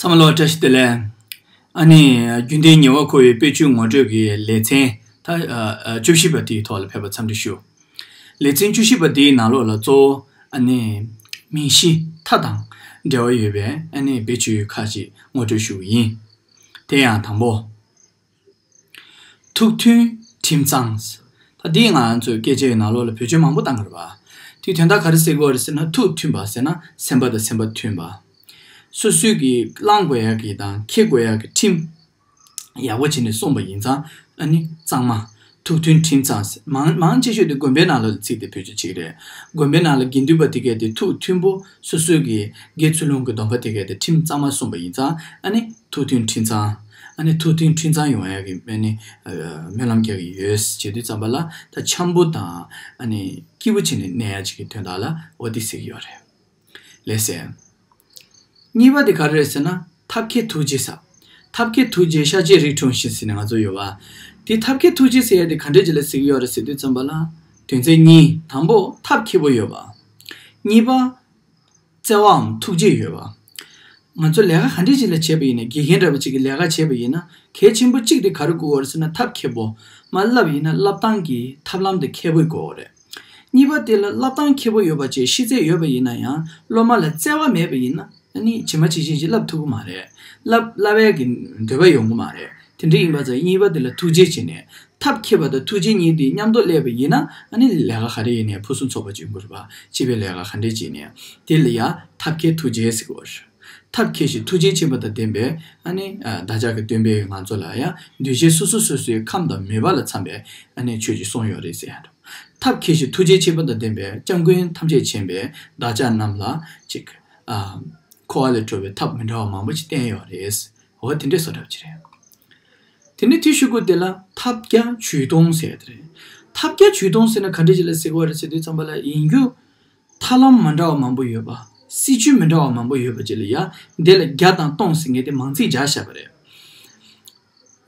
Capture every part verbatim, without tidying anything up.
ཚང་མ་ལ་བཀྲ་ཤིས་བདེ་ལེགས། ཨ་ནི་རྒྱུན་ལྡན་ཉེ་བར་མཁོ་བའི་དཔེ་བརྗོད་ངོ་སྤྲོད་ཀྱི་ལེ་ཚན་ད་ཨ་ཨ་བཅུ་བཞི་པ་དེའི་ཐོག་ལ་ཕེབས་པར་འཚམས་འདྲི་ཞུ། ལེ་ཚན་བཅུ་བཞི་པ་དེའི་ནང་ལོགས་ལ་གཙོ་བོ་ཨ་ནི་མིང་གཞི་མཐའ་དང་འབྲེལ་བ་ཡོད་པའི་ཨ་ནི་དཔེ་བརྗོད་ཁག་ཅིག་ངོ་སྤྲོད་ཞུ་གི་ཡིན། དེ་ཡང་དང་པོ། ཐུགས་མཐུན་ཁྲིམས་གཙང་། ད་འདི་ང་ཚོའི་སྐད་ཆའི་ནང་ལོགས་ལ་བེད་སྤྱོད་མང་པོ་བཏང་གི་རེད་པ། དེའི་དོན་དག་ག་རེ་ཟེར་དགོས་རེད་ཟེར་ན། ཐུགས་མཐུན་པ་ཟེར་ན་སེམས་པ་དང་སེམས་པ་མཐུན་པ། སོ་སོའི་གི་བླང་དགོས་ཡག་གི་དང་འཁྱེར་དགོས་ཡག་གི་ཁྲིམས་ཡག་པོ་བྱས་ནས་སྲུང་བ་ཡིན་ཙང་ཨ་ནི་གཙང་མ། ཐུགས་མཐུན་ཁྲིམས་གཙང་ཟེར། མང་མང་ཆེ་ཤོས་དེ་དགོན་པའི་ནང་ལ་ཚིག་དེ་བེད་སྤྱོད་བྱེད་ཀྱི་རེད། དགོན་པའི་ནང་ལ་དགེ་འདུན་པ་དེ་གས་དེ་ཐུགས་མཐུན་པོ། སོ་སོའི་གི་དགེ་ཚུལ་སློང་གི་སྡོམ་པ་དེ་གས་དེ་ཁྲིམས་གཙང་མ་སྲུང་བ་ཡིན་ཙང་ཨ་ནི་ཐུགས་མཐུན་ཁྲིམས་གཙང་། ཨ་ནི་ཐུགས་མཐུན་ཁྲིམས་གཙང་ཡོང་ཡག་གི་ཨ་ནི་ཨ་སྨོན་ལམ་རྒྱག་གི་ཡོད་ཟེར་བྱེད་དུས་ཙམ་པ་ལ། ད་འཆམ་པོ་དང་ཨ་ནི་སྐྱིད་པོ་བྱས་ནས་གནས་ཡག་ཅིག་གི་དོན་དག་ལ་འོ་དེ་ཟེར་གྱི་ཡོད་རེད། ལགས་སེ། གཉིས་པ་དེ་ག་རེ་རེད་ཟེར་ན། ཐབས་མཁས་ཐུགས་རྗེ་ཟེར། ཐབས་མཁས་ཐུགས་རྗེ་ཤཱཀྱའི་རིགས་འཁྲུངས་ཤིང་ཟེར་ནས་ང་ཚོ་ཡོད་པ། དེ་ཐབས་མཁས་ཐུགས་རྗེ་ཟེར་ཡ་དེ་ག་འདྲས་ཅིག་ལ་ཟེར་གྱི་ཡོད་རེད་ཟེར་དུས་ཙམ་པ་ལ། དོན་ཚན་གཉིས། དང་པོ་ཐབས་མཁས་པོ་ཡོད་པ། གཉིས་པ། བརྩེ་བའམ་ཐུགས་རྗེ་ཡོད་པ། ང་ཚོ་ལས་ཀ་ག་འདྲས་ཅིག་ལ་བྱས་པ་ཡིན་ན། དགེ་རྒན་འདྲ་པོ་ཅིག་གི་ལས་ཀ་བྱས་པ་ཡིན་ན། གལ་ཆེན་པོ་གཅིག་དེ་ག་རེ་དགོས་པ་རེད་ཟེར་ན། ཐབས་མཁས་པོ། མར་བསླབ་ཡིན་ན་བསླབ་སྟངས་ཀྱི་ཐབས་ལམ་དེ་མཁས་པོ་དགོས་པ་རེད། གཉིས་པ་དེ་ལ་བསླབ་སྟངས་མཁས་པོ་ཡོད་པ་བྱས། ཤེས་ཚད་ཡོད་པ་ཡིན་ན་ཡང་སློབ་མ་ལ་བརྩེ་བ་མེད་པ་ཡིན་ན། ཨ་ནི་ཇི་མ་ཇི་བཞིན་ཅིག་བསླབ་ཐུབ་ཀྱི་མ་རེད། བསླབ་བསླབ་ཡས་ཀྱི་འདོད་པ་ཡོང་གི་མ་རེད། དེ་འདྲ་ཡིན་པ་ཙང་གཉིས་པ་དེ་ལ་ཐུགས་རྗེ་བྱས་ནས། ཐབས་མཁས་པ་དང་ཐུགས་རྗེ་གཉིས་དེ་མཉམ་དུ་སླེབས་པ་ཡིན་ན། ཨ་ནི་ལས་ཀ་ག་རེ་ཡིན་ནའི་ཕུན་སུམ་ཚོགས་པ་ཅིག་ཡོང་གི་རེད་པ། སྤྱི་པའི་ལས་ཀ་ག་འདྲས་ཅིག་ཡིན་ནའི། དེ་ལ་ཡང་ཐབས་མཁས་ཐུགས་རྗེ་ཟེར་གྱི་ཡོད་རེད། ཐབས་མཁས་ཤིང་ཐུགས་རྗེ་ཆེན་པོ་དང་ལྡན་པའི་ཨ་ནི་ཨ་བདག་ཅག་གི་སྟོན་པས་ང་ཚོ་ལ་ཡང་འདུས་བྱས་སོ་སོ་སོ་སོའི་ཁམས་དང་མོས་པ་ལ་འཚམ་པའི་ཨ་ནི་ཆོས་ཅིག་གསུངས་ཡོད་རེད་ཟེར་ཡ་འདྲ། ཐབས་མཁས་ཤིང་ཐུགས་རྗེ་ཆེན་པོ་དང་ལྡན་པའི་སྐྱབས་མགོན་ཐམས་ཅད་མཁྱེན་པས་བདག་ཅག་རྣམས་ལ་ཅིག་ཨ་འཁོར་བ་ལས་གྲོལ་བའི་ཐབས་མི་འདྲ་བ་མང་པོ་ཅིག་བསྟན་ཡོད་རེད། འོ་དེ་འདྲས་བཟོ་འདྲ་པོ་ཅིག་རེད། དེ་ནས་དེའི་གཞུག་གུ་དེ་ལ་ཐབས་བརྒྱ་ཇུས་སྟོང་ཟེར་ཡ་དེ་རེད། ཐབས་བརྒྱ་ཇུས་སྟོང་ཟེར་ན་ག་འདྲས་ཅིག་ལ་ཟེར་གྱི་ཡོད་རེད་ཟེར་དུས་ཙམ་པ་ལ། ཡིན་རྒྱུ། ཐབས་ལམ་མི་འདྲ་བ་མང་པོ་ཡོད་པ། སྲིད་བྱུས་མི་འདྲ་བ་མང་པོ་ཡོད་པ་ཅིག་ལ་ཡ། འདི་ལ་བརྒྱ་དང་སྟོང་ཟེར་མཁན་དེ་མང་ཚིག་སྦྱར་བཞག་པ་རེད།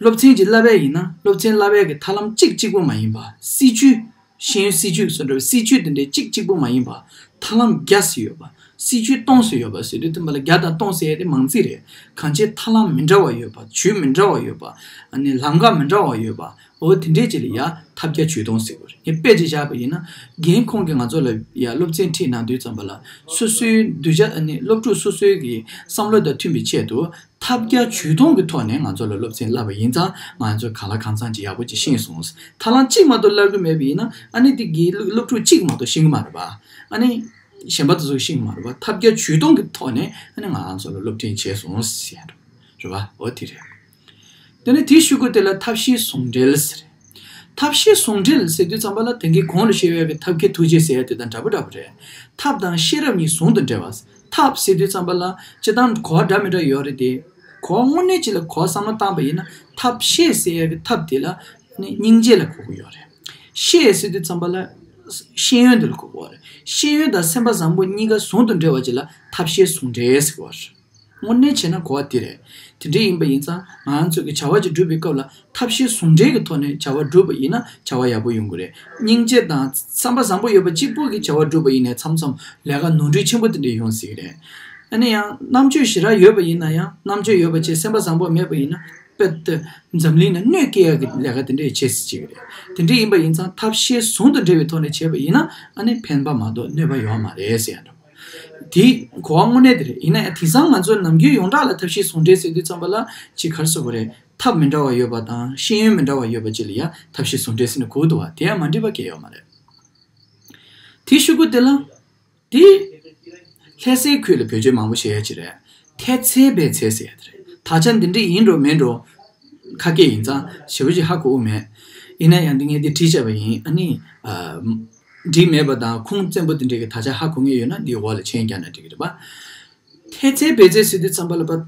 སློབ་ཚན་ཅིག་བསླབ་ཡས་ཡིན་ན། སློབ་ཚན་བསླབ་ཡས་ཀྱི་ཐབས་ལམ་གཅིག་གཅིག་པོ་མ་ཡིན་པ། སྲིད་བྱུས། ཤེས་ཡོན་སྲིད་བྱུས་སུ་འགྲོ་བའི་སྲིད་བྱུས་དེ་འདྲའི་གཅིག་གཅིག་པོ་མ་ཡིན་པ། ཐབས་ལམ་བརྒྱ་ཟེར་ཡོད་པ། སྲིད་བྱུས་སྟོང་ཟེར་ཡོད་པ་ཟེར་དུས་ཙམ་པ་ལ། བརྒྱ་དང་སྟོང་ཟེར་ཡས་དེ་མང་ཚིག་རེད། གང་ཅིའི་ཐབས་ལམ་མི་འདྲ་བ་ཡོད་པ། ཇུས་མི་འདྲ་བ་ཡོད་པ། ཨ་ནི་ལམ་ཁ་མི་འདྲ་བ་ཡོད་པ། འོ་དེ་འདྲས་ཅིག་ལ་ཡ་ཐབས་བརྒྱ་ཇུས་སྟོང་ཟེར་གྱི་ཡོད་རེད། ངས་དཔེ་ཅིག་བཞག་པ་ཡིན་ན། རྒན་ཁོང་གིས་ང་ཚོ་ལ་ཡ་སློབ་ཚན་ཁྲིད་གནང་དུས་ཙམ་པ་ལ། སོ་སོའི་གདུལ་བྱ་ཨ་ནི་སློབ་ཕྲུག་སོ་སོའི་གི་བསམ་བློ་དང་མཐུན་པའི་ཆེད་དུ། ཐབས་བརྒྱ་ཇུས་སྟོང་གི་ཐོག་ནས་ང་ཚོ་ལ་སློབ་ཚན་བསླབས་པ་ཡིན་ཙང་། ང་ཚོས་གང་ལ་གང་འཚམ་ཅིག་ཡག་པོ་ཅིག་ཤེས་སོང་། ཐབས་ལམ་གཅིག་མ་གཏོགས་བསླབ་གི་མེད་པ་ཡིན་ན། ཨ་ནི་དེ་གི་སློབ་སློབ་ཕྲུག་གཅིག་མ་གཏོགས་ཤེས་གི་མ་རེད་པ། ཨ་ནི་གཞན་པ་དེ་ཚོ་ཤེས་གི་མ་རེད་པ། ཐབས་བརྒྱ་ཇུས་སྟོང་གི་ཐོག་ནས་ཨ་ནི་ང་རང་ཚོ་ལ་སློབ་ཁྲིད་བྱས་སོང་ཟེར་ཡ་རེད་པ། འོ་དེ་རེད། དེ་ནས་དེའི་གཞུག་གུ་དེ་ལ་ཐབས་ཤེས་ཟུང་འབྲེལ་ཟེར། ཐབས་ཤེས་ཟུང་འབྲེལ་ཟེར་དུས་ཙམ་པ་ལ། དེང་གི་གོང་ལ་བཤད་ཡོད་པའི་ཐབས་མཁས་ཐུགས་རྗེ་ཟེར་ཡ་དེ་དང་འདྲ་པོ་འདྲ་པོ་རེད། ཐབས་དང་ཤེས་རབ་གཉིས་ཟུང་དུ་འབྲེལ་བ། ཐབས་ཟེར་དུས་ཙམ་པ་ལ་སྤྱིར་བཏང་གོ་བ་འདྲ་མི་འདྲ་ཡོད་རེད་དེ། གོ་བ་དངོས་གནས་ཅིག་ལ་གོ་བ་བསམ་བློ་བཏང་པ་ཡིན་ན། ཐབས་ཤེས་ཟེར་ཡ་གི་ཐབས་དེ་ལ་ནི་སྙིང་རྗེ་ལ་གོ་གི་ཡོད་རེད། ཤེས་ཟེར་དུས་ཙམ་པ་ལ་ཤེས་ཡོན་དེ་ལ་གོ་གི་ཡོད་རེད། ཤེས་ཡོན་དང་སེམས་པ་བཟང་པོ་གཉིས་ཀ་ཟུང་དུ་འབྲེལ་བ་ཅིག་ལ་ཐབས་ཤེས་ཟུང་འབྲེལ་ཟེར་གི་ཡོད་རེད། དངོས་གནས་བྱས་ན་གོ་བ་འདི་རེད། དེ་འདྲ་ཡིན་པ་ཡིན་ཙང་། ང་ཚོས་ཀྱི་བྱ་བ་ཅིག་སྒྲུབ་པའི་སྐབས་ལ་ཐབས་ཤེས་ཟུང་འབྲེལ་གྱི་ཐོག་ནས་བྱ་བ་སྒྲུབ་པ་ཡིན་ན་བྱ་བ་ཡག་པོ་ཡོང་གི་རེད། སྙིང་རྗེ་དང་བསམ་པ་བཟང་པོ་ཡོད་པ་གཅིག་པུ་གིས་བྱ་བ་སྒྲུབ་པ་ཡིན་ནའི་མཚམས་མཚམས་ལས་ཀ་ནོར་འཁྲུལ་ཆེན་པོ་དེ་འདྲ་ཡོང་སྲིད་ཀྱི་རེད། ཨ་ནི་ཡང་རྣམ་དཔྱོད་ཞེ་དྲག་ཡོད་པ་ཡིན་ན་ཡང་། རྣམ་དཔྱོད་ཡོད་པ་བྱས། སེམས་པ་བཟང་པོ་མེད་པ་ཡིན་ན། དཔེ་དེ་འཛམ་གླིང་ནས་གནོད་སྐྱེལ་ཡག་གི་ལས་ཀ་དེ་འདྲ་བྱེད་སྲིད་ཀྱི་རེད། དེ་འདྲ་ཡིན་པ་ཡིན་ཙང་ཐབས་ཤེས་ཟུང་དུ་འབྲེལ་བའི་ཐོག་ནས་བྱས་པ་ཡིན་ན། ཨ་ནི་ཕན་པ་མ་གཏོགས་གནོད་པ་ཡོད་མ་རེད་ཟེར་ཡ་འདྲ། དེ་གོ་བ་དངོས་གནས་དེ་རེད། ཡིན་ན་ཡང་དེང་སང་ང་ཚོ་ནམ་རྒྱུན་ཡོངས་གྲགས་ལ་ཐབས་ཤེས་ཟུང་འབྲེལ་ཟེར་དུས་ཙམ་པ་ལ་ཅིག་ག་རེ་ཟེར་དགོས་རེད། ཐབས་མི་འདྲ་བ་ཡོད་པ་དང་ཤེས་ཡོན་མི་འདྲ་བ་ཡོད་པ་ཅིག་ལ་ཡང་ཐབས་ཤེས་ཟུང་འབྲེལ་ཟེར་ནས་གོ་གི་འདུག་པ། དེ་ཡང་མ་འགྲིག་པ་གང་ཡང་ཡོད་མ་རེད། དེའི་གཞུག་གུ་དེ་ལ། དེ་ལྷ་སའི་ཁུལ་ལ་བེད་སྤྱོད་མང་པོ་བྱེད་ཡ་ཅིག་རེད། འཐད་རྩོད་འབད་རྩོད་ཟེར་ཡ་དེ་རེད། དག་ཆ་འདི་འདྲ་ཡིན་འགྲོ་མིན་འགྲོ། ཁ་སྐད་ཡིན་ཙང་ཞེ་པོ་ཅིག་ཧ་གོ་གི་མེད། ཡིན་ན་ཡང་འདི་ངས་འདི་བྲིས་བྱས་པ་ཡིན། ཨ་ནི། ཨ། འགྲིག་མེད་པ་དང་ཁུངས་བཙན་པོ་དེ་འདྲའི་གི་དག་ཆ་ཧ་གོ་མཁན་ཡོད་ན་འདིའི་འོག་ལ་མཆན་རྒྱག་ན་འགྲིག་གི་རེད་པ། འཐད་རྩོད་འབད་རྩོད་ཟེར་དུས་ཙམ་པ་ལ་པ།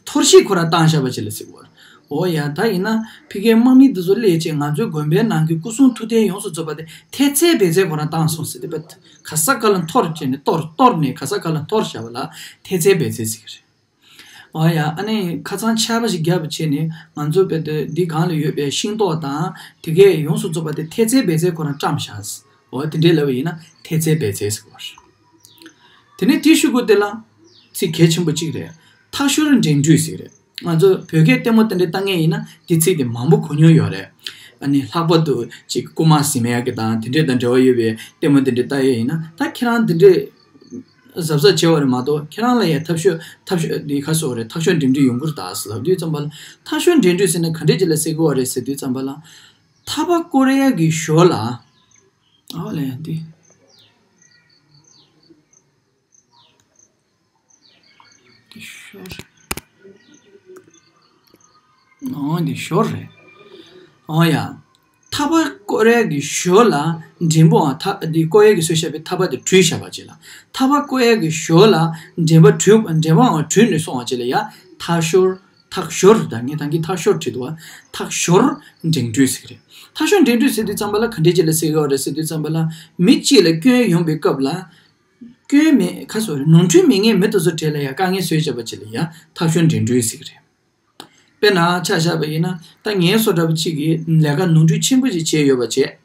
འཐོར་བཤིག་ཁོ་རང་བཏང་བཞག་པ་ཅིག་ལ་ཟེར་གི་རེད། འོ་ཡ། ད་ཡིན་ན་ཕ་གིའི་དམག་མི་འདི་ཚོ་སླེབས་བྱས་ང་ཚོའི་དགོན་པའི་ནང་གི་སྐུ་གསུང་ཐུགས་རྟེན་ཡོངས་སུ་རྫོགས་པ་དེ་འཐད་རྩོད་འབད་རྩོད་ཁོ་རང་བཏང་སོང་ཟེར་ཏེ། པ། ག་ས་ག་ལ་འཐོར་བྱས་ནས་གཏོར་གཏོར་ནས་ག་ས་ག་ལ་འཐོར་བཞག་པ་ལ་འཐད་རྩོད་འབད་རྩོད་ཟེར་གི་རེད། འོ་ཡ། ཨ་ནི་ཁ་སང་ཆར་པ་ཞིག་བརྒྱབ་པ་བྱས་ནས་ང་ཚོ་དཔེ་དེ་འདི་སྒང་ལ་ཡོད་པའི་ཤིང་ཏོག་དང་དེ་གས་ཡོངས་སུ་རྫོགས་པ་དེ་འཐད་རྩོད་འབད་རྩོད་ཁོ་རང་བཀྲམ་བཞག་འོ་དེ་འདྲའི་ལབ་པ་ཡིན་ན་འཐད་རྩོད་འབད་རྩོད་ཟེར་གི་རེད། དེ་ནས་དེའི་གཞུག་གུ་དེ་ལ་ཚིག་གལ་ཆེན་པོ་གཅིག་རེད། ཐག་ཤོར་འབྲིང་བསྡུས་ཟེར་རེད། ང་ཚོ་བོད་སྐད་ལྟད་མོ་དེ་འདྲ་ལྟ་མཁན་ཡིན་ན་འདི་ཚིག་དེ་མང་པོ་གོ་མྱོང་ཡོད་རེད། ཨ་ནི་ལྷག་པར་དུ་ཅིག་རྐུན་མ་ཟིན་མེད་ཀྱི་དང་དེ་འདྲས་དང་འབྲེལ་བ་ཡོད་པའི་ལྟད་མོ་དེ་འདྲ་ལྟ་ཡས་ཡིན་ན་ད་ཁྱེད་རང་དེ་འདྲས་གཟབ་གཟབ་བྱས་པ་རེད་མ་གཏོགས་ཁྱེད་རང་ལ་ཡང་ཐག་ཤོར་ཐག་ཤོར་འདི་ག་སོགས་རེད། ཐག་ཤོར་འབྲིང་བསྡུས་ཡོང་གི་རེད་ད་ཟེར་ལབ་དུས་ཙམ་པ་ལ་ཐག་ཤོར་འབྲིང་བསྡུས་ཟེར་ན་ག་འདྲས་ཅིག་ལ་ཟེར་གི་བ་རེད་ཟེར་དུས་ཙམ་པ་ལ་ཐག་པ་བསྐོར་ཡས་ཀྱི་ཞོར་ལ། ཨོ་ལེ་འདི། འདི་ཤོར། ཨོ་འདི་ཤོར་རེད། ཨོ་ཡ། ཐག་པ་བསྐོར་ཡས་ཀྱི་ཞོར་ལ་འགྲེང་བུའང་ཐག་འདི་བསྐོར་ཡས་ཀྱི་སྲོལ་བཞག་པའི་ཐག་པ་དེ་བྲུས་བཞག་པ་ཅིག་ལ། ཐག་པ་བསྐོར་ཡས་ཀྱི་ཞོར་ལ་འགྲེང་བུ་བྲུས་འགྲེང་བུའང་བྲུས་ནས་སོང་བ་ཅིག་ལ་ཡ་ཐག་ཤོར། ཐག་ཤོར་ད་ངས་ད་གིན་ཐག་ཤོར་བྲིས་འདུག་བ། ཐག་ཤོར་འབྲིང་བསྡུས་ཟེར་གི་རེད། ཐག་ཤོར་འབྲིང་བསྡུས་ཟེར་དུས་ཙམ་པ་ལ་ག་འདྲས་ཅིག་ལ་ཟེར་གི་ཡོད་རེད་ཟེར་དུས་ཙམ་པ་ལ་མི་གཅིག་ལ་སྐྱོན་ཡོང་པའི་སྐབས་ལ། སྐྱོན་མེད་ཁ་སོ་རེད་ནོར་འཁྲུལ་མེད་མཁན་མི་དེ་ཚོ་གྲས་ལ་ཡ་དཀའ་ངལ་བཟོས་བྱས་པ་ཅིག་ལ་ཡ་ཐག་ཤོར་འབྲིང་བསྡུས་ཟེར་གི་རེད། དཔེར་ན་ཆ་བཞག་པ་ཡིན་ན་ད་ངའི་བཟོ་འདྲ་པོ་གཅིག་གིས་ལས་ཀ་ནོར་འཁྲུལ་ཆེན་པོ་ཞིག་བྱས་ཡོད་པ་བྱས།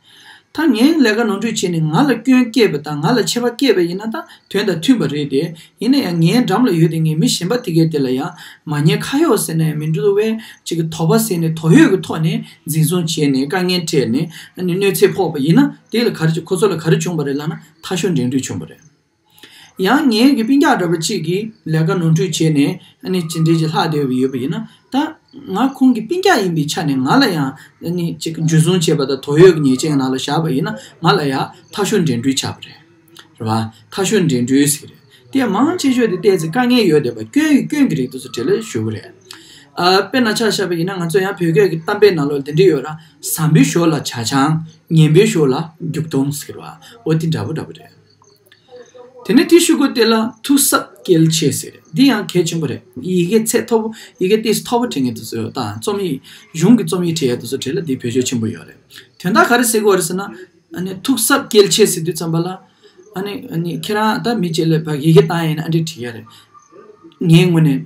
ད་ངའི་ལས་ཀ་ནོར་འཁྲུལ་བྱས་ནས་ང་ལ་སྐྱོན་སྐྱེས་པ་དང་ང་ལ་ཆད་པ་སྐྱེས་པ་ཡིན་ན་ད་དོན་དང་མཐུན་པ་རེད་དེ། ཡིན་ན་ཡང་ངའི་འགྲམ་ལ་ཡོད་དེ་ངའི་མི་གཞན་པ་དེ་གས་དེ་ལ་ཡང་མ་ཉེས་ཁ་གཡོགས་ཟེར་ནས་མི་འགྲོ་བས་ཅིག་གི་དོགས་པ་ཟེར་ནས་དོགས་ཡོད་ཀྱི་ཐོག་ནས་འཛིན་བཟུང་བྱས་ནས་དཀའ་ངལ་འཕྲད་ནས་ཨ་ནི་གནོད་འཚེ་ཕོག་པ་ཡིན་ན་དེ་ལ་ག་རེ་བྱུང་ཁོ་ཚོ་ལ་ག་རེ་བྱུང་བ་རེད་ལབ་ན་ཐག་ཤོར་འབྲིང་བསྡུས་བྱུང་བ་རེད། ཡང་ངའི་གི་སྤུན་ཀྱག་འདྲ་པོ་གཅིག་གིས་ལས་ཀ་ནོར་འཁྲུལ་བྱས་ནས་ཨ་ནི་ཇི་འདྲའི་ཅིག་ལྷག་བསྡད་པ་ཡོད་པ་ཡིན་ན་ད་ང་ཁོང་གི་སྤུན་ཀྱག་ཡིན་པའི་ཆ་ནས་ང་ལ་ཡང་ཨ་ནི་ཅིག་འཇུ་བཟུང་བྱས་པ་དང་དོགས་ཡོད་ཀྱི་ཉེས་ཆད་ནང་ལ་བཞག་པ་ཡིན་ན་ང་ལ་ཡང་ཐག་ཤོར་འབྲིང་བསྡུས་ཆགས་པ་རེད། རེད་བ། ཐག་ཤོར་འབྲིང་བསྡུས་ཟེར་གི་རེད། དེ་མང་ཆེ་ཤོས་དེ་ཏོག་ཙམ་དཀའ་ངལ་ཡོད་བསྡད་པ་སྐྱོན་ཡི་སྐྱོན་གྱི་རིགས་དེ་ཚོ་གྲས་ལ་ཞུ་གི་རེད། ཨ་དཔེར་ན་ཆ་བཞག་པ་ཡིན་ན་ང་ཚོ་ཡང་བོད་སྐད་ཀྱི་གཏམ་དཔེ་ནང་ལོགས་འདི་འདྲ་ཡོད་ར། ཟམ་པའི་ཞོར་ལ་བྱ་ཆང་། ངན་པའི་ཞོར་ལ་རྒྱུག་སྟོང་ཟེར་གི་རེད་བ། འོ་དེ་འདྲ་པོ་འདྲ་པོ་རེད། དེ་ནས་དེའི་གཞུག་གུ་དེ་ལ་ཐུགས་གཟབ་སྐེ་ལ་ཆེ་ཟེར། འདི་ཡང་གལ་ཆེན་པོ་རེད། ཡི་གེ་ཚད་མཐོ་པོ་ཡི་གེ་ཏོག་ཙམ་མཐོ་པོ་འབྲི་མཁན་དེ་ཚོ་དང་རྩོམ་ཡིག་གཞུང་གི་རྩོམ་ཡིག་འབྲི་ཡས་དེ་ཚོ་གྲས་ལ་འདི་བེད་སྤྱོད་ཆེན་པོ་ཡོད་རེད། དོན་དག་ག་རེ་ཟེར་གི་ཡོད་རེད་ཟེར་ན། ཨ་ནི་ཐུགས་གཟབ་སྐེ་ལ་ཆེ་ཟེར་དུས་ཙམ་པ་ལ། ཨ་ནི་ཨ་ནི་ཁྱེད་རང་ད་མི་གཅིག་ལ་ཕར་ཡི་གེ་བཏང་ཡིན་ན་ཨ་འདྲས་བྲིས་ཡ་རེད། ངའི་ངོས་ནས།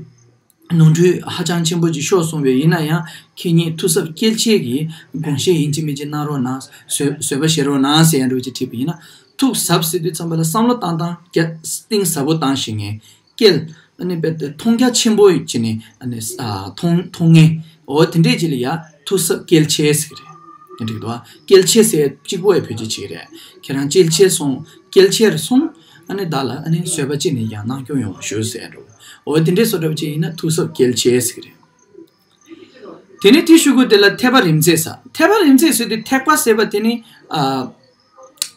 ནོར་འཁྲུལ་ཧ་ཅང་ཆེན་པོ་ཅིག་ཤོར་སོང་བས་ཡིན་ན་ཡང་ཁྱེད་ཉིད་ཐུགས་གཟབ་སྐེ་ལ་ཆེ་གིས་དགོངས་བཞེས་ཡིན་གཅིག་མིན་གཅིག་གནང་རོགས་གནང་། བཟོད་བཟོད་པ་བཞེས་རོགས་གནང་ཟེར་ཡ་འདྲ་བོ་ཅིག་བྲིས་པ་ཡིན་ན་ཐུགས་གཟབ་ཟེར་དུས་ཙམ་པ་ལ་བསམ་བློ་བཏང་སྟངས་རྒྱ་གཏིང་ཟབ་པོ་བཏང་ཤེས་མཁན། སྐེ་ལ་ཨ་ནི་རྦད་དེ་མཐོང་རྒྱ་ཆེན་པོ་བྱས་ནས་ཨ་ནི་ཨ་མཐོང་མཐོང་མཁན། འོ་དེ་འདྲས་ཅིག་ལ་ཡ་ཐུགས་གཟབ་སྐེ་ལ་ཆེ་ཟེར་གི་རེད། འགྲིག་འདུག་ཨ། སྐེ་ལ་ཆེ་ཟེར་གཅིག་པོ་ཡ་བེད་སྤྱོད་བྱེད་ཀྱི་རེད། ཁྱེད་རང་སྐེ་ལ་ཆེ་སོང་སྐེ་ལ་ཆེ་རུ་སོང་། ཨ་ནི་བདག་ལ་ཨ་ནི་བཟོད་པ་ཅིག་ནས་ཡང་གནང་སྐྱོང་ཡོང་བ་ཞུ་ཟེར་འགྲོ། འོ་དེ་འདྲས་བཟོ་འདྲ་བ་ཅིག་ཡིན་ན་ཐུགས་གཟབ་སྐེ་ལ་ཆེ་ཟེར་གི་རེད། དེ་ནས་དེའི་གཞུག་གུ་དེ་ལ་འཐད་པ་རིམ་བརྩེགས་ཟེར། འཐད་པ་རིམ་བརྩེགས་ཟེར་དུས་ཐེག་པ་ཟེར་བ་དེ་ནི་ཨ།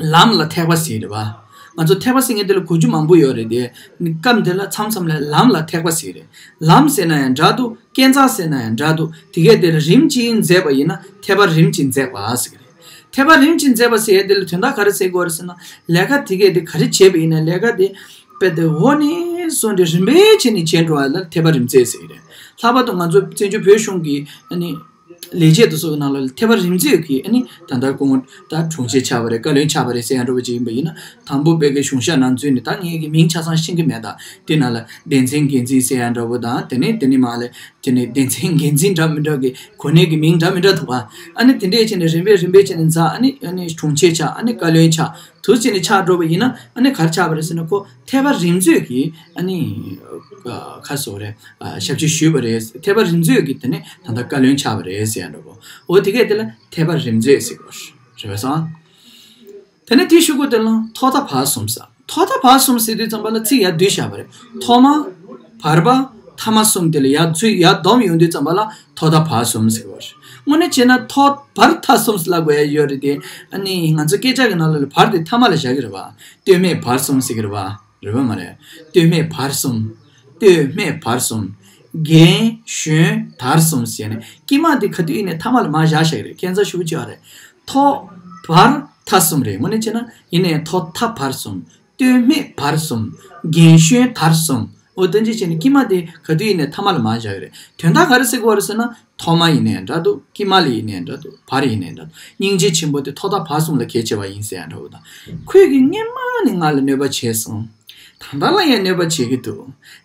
ལམ་ལ་ཐེག་པ་ཟེར་རེད་བ། ང་ཚོ་ཐེག་པ་ཟེར་མཁན་དེ་ལ་གོ་རྒྱུ་མང་པོ་ཡོད་རེད་དེ། སྐབས་འདི་ལ་མཚམས་མཚམས་ལ་ལམ་ལ་ཐེག་པ་ཟེར་རེད། ལམ་ཟེར་ན་ཡང་འདྲ་འདུག་སྐས་འཛེག་ཟེར་ན་ཡང་འདྲ་འདུག་དེ་གས་དེ་ལ་རིམ་གྱིས་འཛེགས་པ་ཡིན་ན་ཐེག་པ་རིམ་གྱིས་འཛེགས་པ་ཟེར་གི་རེད། ཐེག་པ་རིམ་གྱིས་འཛེགས་པ་ཟེར་ཡས་དེ་ལ་དོན་དག་ག་རེ་ཟེར་དགོས་རེད་ཟེར་ན། ལས་ཀ་དེ་གས་དེ་ག་རེ་བྱས་པ་ཡིན་ན་ལས་ཀ་དེ། དཔེ་དེ་འོག་ནས་བཟུང་སྟེ་རིམ་པས་བྱས་ནས་བྱས་འགྲོ་བ་ལ་ཐེག་པ་རིམ་འཛེགས་ཟེར་གི་རེད། ལྷག་པར་དུ་ང་ཚོ་བཙན་བྱོལ་བོད་གཞུང་གི་ཨ་ནི། ལས་བྱེད་དེ་ཚོ་གི་ནང་ལ་ཐེག་པ་རིམ་འཛེགས་ཀྱི་ཨ་ནི་ད་ལྟ་སྐུ་ངོ་ད་དྲུང་ཆེ་ཆགས་པ་རེད། བཀའ་བློན་ཆགས་པ་རེད་ཟེར་ཡ་འདྲ་བོ་ཅིག་ཡིན་པ་ཡིན་ན། དང་པོ་བོད་ཀྱི་གཞུང་ཞབས་ནང་འཛུལ་ནས་ད་ངས་ཀྱི་མིང་ཆ་ཚང་ཤེས་ཀྱི་མེད། ད་དེ་ནང་ལ་སྡེ་ཚན་འགན་འཛིན་ཟེར་ཡ་འདྲ་བོ་དང་དེ་ནས་དེ་ནས་མར་ལ་དེ་ནས་སྡེ་ཚན་འགན་འཛིན་འདྲ་མི་འདྲ་གི་གོ་གནས་ཀྱི་མིང་འདྲ་མི་འདྲ་འདུག་པ། ཨ་ནི་དེ་འདྲས་བྱས་ནས་རིམ་པས་རིམ་པས་བྱས་ནས་འཛེགས། ཨ་ནི་ཨ་ནི་དྲུང་ཆེ་ཆགས། ཨ་ནི་བཀའ་བློན་ཆགས། དུ་བྱས་ནས་ཆགས་འགྲོ་བ་ཡིན་ན་ཨ་ནི་ག་རེ་ཆགས་པ་རེད་ཟེར་ན་ཁོ་ཐེག་པ་རིམ་འཛེགས་ཀྱི་ཨ་ནི་ཁ་སོ་རེད། ཞབས་ཕྱི་ཞུས་པ་རེད། ཐེག་པ་རིམ་འཛེགས་ཀྱི་དེ་ནས་ད་ལྟ་བཀའ་བློན་ཆགས་པ་རེད་ཟེར་ཡ་འདྲ་བོ། འོ་དེ་གས་དེ་ལ་ཐེག་པ་རིམ་འཛེགས་ཟེར་གོ་རེད་པས་སོང་། དེ་ནས་དེའི་གཞུག་གུ་དེ་ལ་ཐོག་མཐའ་བར་གསུམ་ཟེར། ཐོག་མཐའ་བར་གསུམ་ཟེར་དུས་ཙམ་པ་ལ་ཚིག་ཡར་བསྡུས་བཞག་པ་རེད། ཐོག་མ། བར་པ། ཐ་མ་གསུམ་དེ་ལ་ཡར་ཚུར་ཡར་བསྡོམས་ཡོང་དུས་ཙམ་པ་ལ་ཐོག་མཐའ་བར་གསུམ་ཟེར་བ་རེད། དངོས་གནས་བྱས་ན་ཐོག་བར་མཐའ་གསུམ་ཟེར་ལབ་དགོས་ཡ་ཡོད་རེད་དེ། ཨ་ནི་ང་ཚོ་སྐད་ཆ་གི་ནང་ལ་བར་དེ་ཐ་མ་ལ་བཞག་གི་རེད་བ། སྟོད་སྨད་བར་གསུམ་ཟེར་གི་རེད་བ། རེད་བ་མ་རེད། སྟོད་སྨད་བར་གསུམ། སྟོད་སྨད་བར་གསུམ། རྒན་གཞོན་དར་གསུམ་ཟེར་ནས་དཀྱིལ་མ་དེ་ག་དུས་ཡིན་ནའི་ཐ་མ་ལ་མར་བཞག་བཞག་གི་རེད། ཁྱད་མཚར་ཞེ་པོ་ཅིག་ཡོད་རེད། ཐོག་བར་མཐའ་གསུམ་རེད། དངོས་གནས་བྱས་ན་ཡིན་ནའི་ཐོག་མཐའ་བར་གསུམ། སྟོད་སྨད་བར་གསུམ། རྒན་གཞོན་དར་གསུམ། འོ་དོན་གཅིག་བྱས་ནས་དཀྱིལ་མ་དེ་ག་དུས་ཡིན་ནའི་ཐ་མ་ལ་མར་བཞག་གི་རེད། དོན་དག་ག་རེ་ཟེར་གི་ཡོད་རེད་ཟེར་ན། ཐོག་མ་ཡིན་ནའི་འདྲ་འདུག་དཀྱིལ་མ་ལ་ཡིན་ནའི་འདྲ་འདུག་བར་ཡིན་ནའི་འདྲ་འདུག་སྙིང་རྗེ་ཆེན་པོ་དེ་ཐོག་མཐའ་བར་གསུམ་ལ་གལ་ཆེ་བ་ཡིན་ཟེར་ཡ་འདྲ་བོ་དང་། ཁོས་ཀྱིས་སྔོན་མ་ནས་ང་ལ་གནོད་པ་བྱས་སོང་། ད་ལྟ་ལ་ཡང་གནོད་པ་བྱེད་ཀྱི་འདུག་